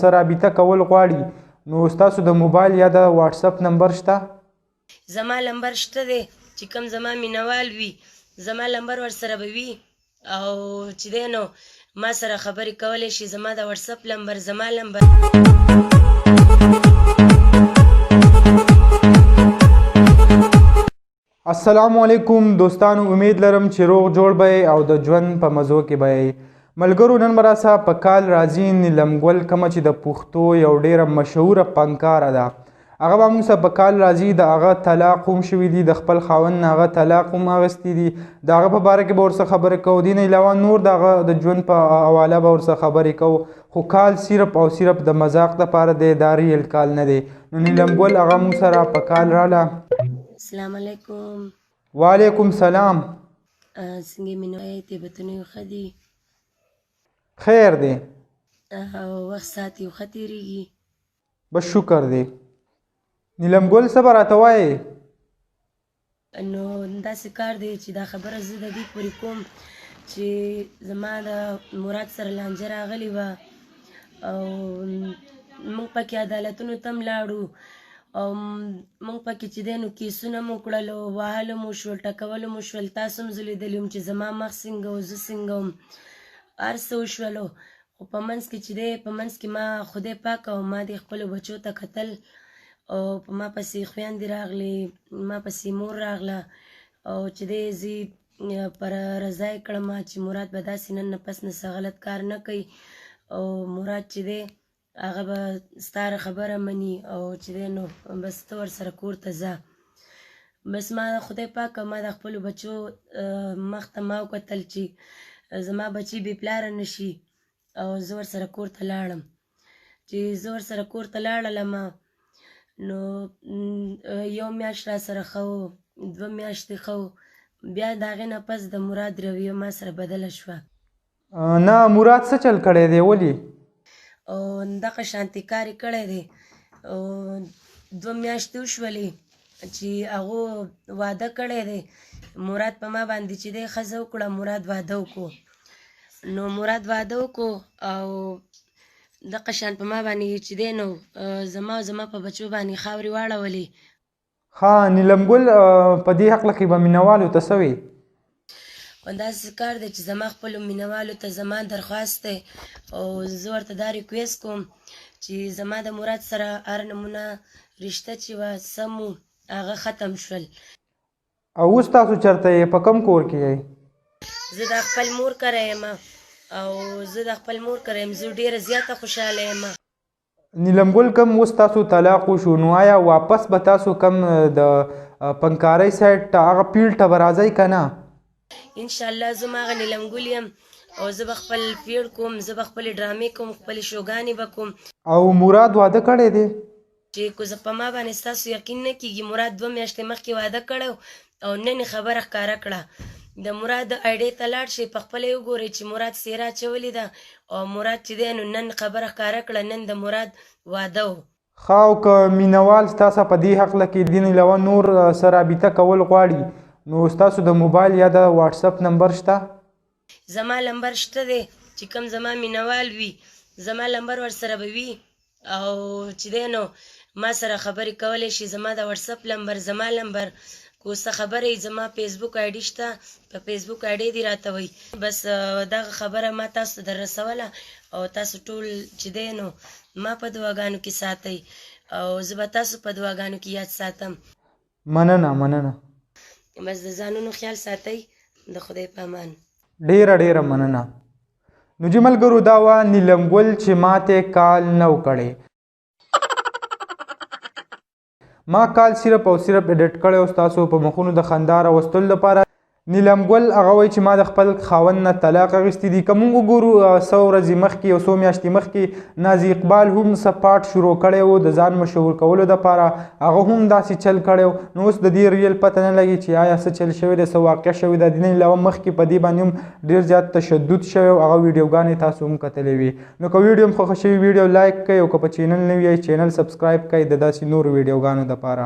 سره رابطه کول غواړي نو ستاسو د موبایل یا د واتس اپ نمبر شته؟ زما لمبر شته دی، چې کوم زما مینوال وي زما لمبر ورسره به وي، او چې دی نو ما سره خبرې کولی شي. زما د واتس اپ لمبر، زما لمبر. السلام علیکم دوستانو، امید لرم چې روغ جوړ به او د ژوند په مزو کې به یئ. ملګرو، نن به راسه په کال راځي نیلم ګل، کومه چې د پښتو یو ډیره مشهوره فنکاره ده، هغه به موږ سره په کال راځي. د هغه طلاق هم شوي دي، د خپل خاوند نه هغه طلاق هم اخیستی دي. د هغه په باره کې به ورسره خبرې کوو، دې نه علاوه نور د هغه د ژوند په حواله به ورسره خبرې کوو. خو کال صرف او صرف د مذاق دپاره دی، دا ریل کال نه دی. نو نیلم ګل هغه موږ سره په کال راله. السلام علیکم. وعلیکم سلام. څنګه مینه یې؟ طبیعتونه یې ښه دي؟ خیر دی. وخت ساعت یې ښه تېرېږي؟ بس شکر دی. نیلم ګل، څه به راته وایې؟ نو داسې کار دی چې دا خبره زه د دې پورې کوم چې زما د مراد سره لانجه راغلې وه، او موږ پکې عدالتونو ته هم لاړو، او موږ پکې چې دی نو کیسونه مو کړل، او وهلو مو شول، ټکولو مو شول. تاسو هم زه لیدلي وم چې زما مخ څنګه و، زه څنګه وم، هر څه وشولو. خو په منځ کې چې دی، په منځ کې ما خدای پاک او ما دې خپلو بچو ته کتل، او په ما پسې خویندې راغلې، ما پسې مور راغله، او چې دی زه پر رضا یې کړم چې مراد به داسې نن نه پس نه څه غلط کار نه کوي، او مراد چې دی هغه به ستا خبره مني، او چې دی نو بس ته ورسره کور ته ځه. بس ما خدای پاک ما د خپلو بچو مخ ته ما وکتل چې زما بچي بې پلاره نه شي، او زه ورسره کور ته لاړم. چې زه ورسره کور ته لاړلم نو یو میاشت را سره ښه و، 2 میاشتې ښه و، بیا د هغې نه پس د مراد رویه ما سره بدله شوه. نه، مراد څه چل کړی دی؟ ولې او دغه شانتې کار یې کړی دی؟ او 2 میاشتې وشولې چې هغو واده کړی دی. مراد په ما باندې چې دی ښځه وکړه، مراد واده وکړو. نو مراد واده وکړو او دغه شان په ما باندې چې دی نو زما او زما په بچو باندې خاورې واړولې. ښه نیلم ګل، په دې هکله کې به مینوالو ته څه وې؟ داسې کار دی چې زما خپلو مینوالو ته زما درخواست دی، او زه ورته دا ریکویست کوم چې زما د مراد سره هر نمونه رشته چې وه سم و، هغه ختم شول. او اوس تاسو چېرته یې، په کوم کور کې یئ؟ زه د خپل مور کره یم، او زه د خپل مور کره یم. زه ډېره زیاته خوشحاله یم. نیلم ګل، کوم اوس تاسو طلاق وشو نو آیا واپس به تاسو کوم د فنکارۍ سایډ ته هغه پیړ ته به راځئ که نه؟ انشاءالله زه هماغه نیلم ګل یم، او زه به خپل پیړ کوم، زه به خپلې ډرامې کوم، خپلې شوګانې به کوم. او مراد واده کړی دی؟ چې که زه په ما باندې ستاسو یقین نه کېږي، مراد 2 میاشتې مخکې واده کړی او نن یې خبره ښکاره کړه. د مراد ایډې ته لاړ شئ، په خپله یې وګورئ چې مراد څېره اچولې ده، او مراد چې دی نو نن خبره ښکاره کړه، نن د مراد واده و. ښه، او که مینوال ستاسو په دې هکله کې دې نه علاوه نور څه رابطه کول غواړي نو ستاسو د موبایل یا د واتس اپ نمبر شته؟ زما لمبر شته دی، چې کوم زما مینوال وي زما لمبر ورسره به وي، او چې دی نو ما سره خبرې کولی شي. زما د واتس اپ لمبر، زما لمبر، که څه خبرې، زما فیسبوک ایډي شته، په فیسبوک ایډي دې راته وایي. بس دغه خبره ما تاسو ته در رسوله، او تاسو ټول چې دی نو ما په دعاګانو کې ساتئ، او زه به تاسو په دعاګانو کې یاد ساتم. مننه، مننه. بس د ځانونو خیال ساتئ، د خدای په امان. ډېره ډېره مننه. نو جی ملګرو، دا وه نیلم ګل چې ماته کال نه و کړی. ما کال صرف او صرف ایډیټ کړی او ستاسو په مخونو د خندا راوستلو لپاره. نیلم ګل هغه وایي چې ما د خپل خاوند نه طلاق اخیستی دی. که موږ وګورو څو ورځې مخکې او څو میاشتې مخکې نازي اقبال هم څه پاټ شروع کړی و د ځان مشهور کولو دپاره، هغه هم داسې چل کړی و. نو اوس د دې ریل پته نه لګي چې آیا څه چل شوی دی، څه واقع شوی دی. د دې علاوه مخکې په دې باندې هم ډېر زیات تشدد شوی و، هغه ویډیوګانې تاسو هم کتلې وي. نو که ویډیو هم خوښه شوې ویډیو لایک کړئ، او که په چینل نوي یئ چینل سبسکرایب کړئ د داسې نورو ویډیوګانو دپاره.